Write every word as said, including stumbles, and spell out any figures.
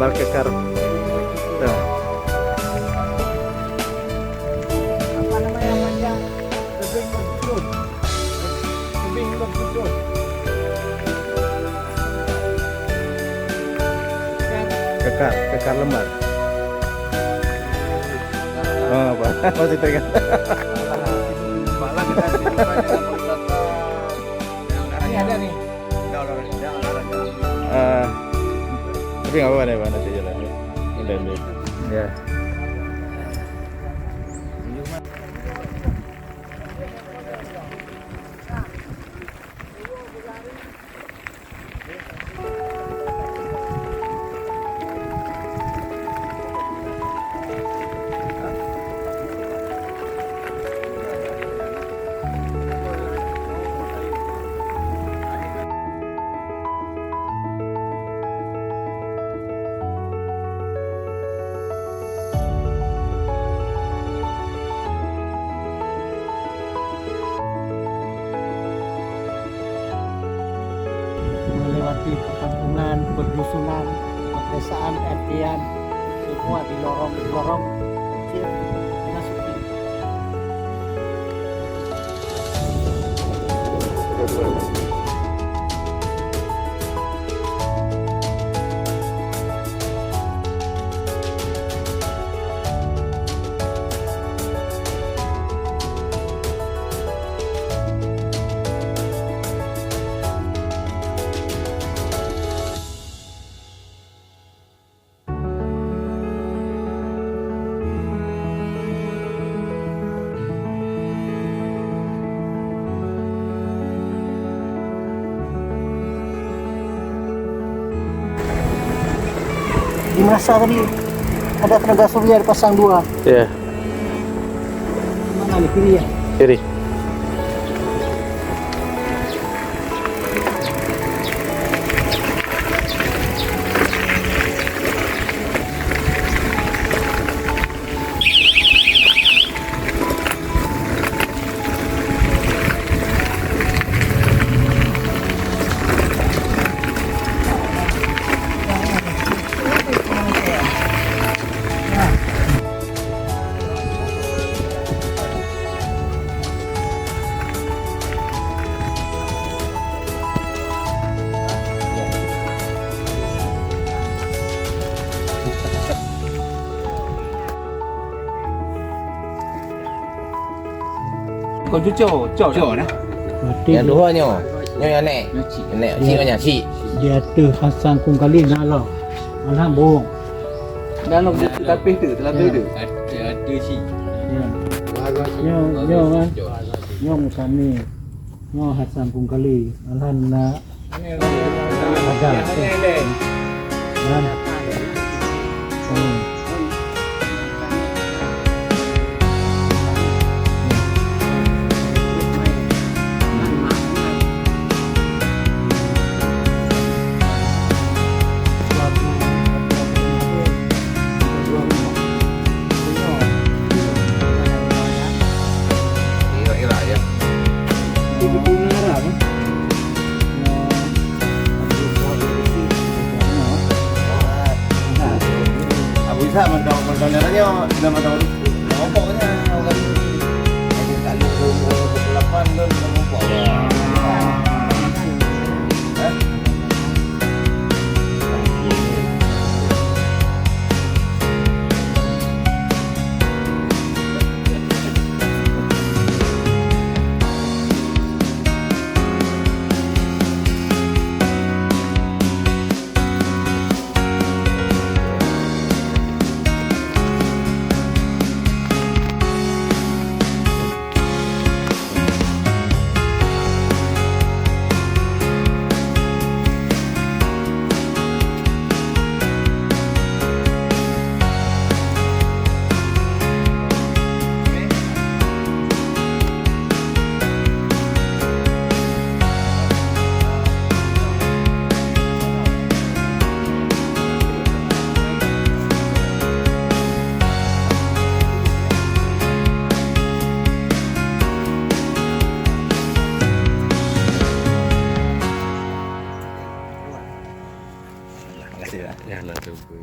Kekar. Nah. Apa namanya, panjang? Tebing berpucuk. Tebing berpucuk. Kekar, kekar lembar. Oh, apa? Masih teringat. Malah kita sini banyak tempat wisata. Ini ada nih. Udah olahraga, udah olahraga. Eh, tapi nggak apa-apa deh, Pak, nanti jalan. Udah, udah. Ya. Melewati perkampungan, perdusunan, pedesaan, R T-an, semua di lorong-lorong kecil dimasuki. Di Merasa tadi ada tenaga surya dipasang dua. Ya. Mana ni, kiri ya? Kiri. Kon cuco, cok dah. Cok dah. Berarti nyang dua nyoe. Nyoe nyang nek. Nyoe cik. Nek cik nyoe cik. Di ateueh Hasan Kungkali na lo. Alah bohong. Dan lo tapi tu, tapi tu. Ada, ada cik. Ya. Nyoe, nyoe kan. Nyoe Mukami. Nyoe Hasan Kungkali. Alhamdulillah. Ada. Kan? Hmm. Abu Ishak mantong, mantong nyan nyoe, sudah mantong rupuk. Rupuk nya, orang ni. Jadi, tak ada dua puluh lapan tu, rupuk. Eh? Kasih, Pak. Ya, langsung pun.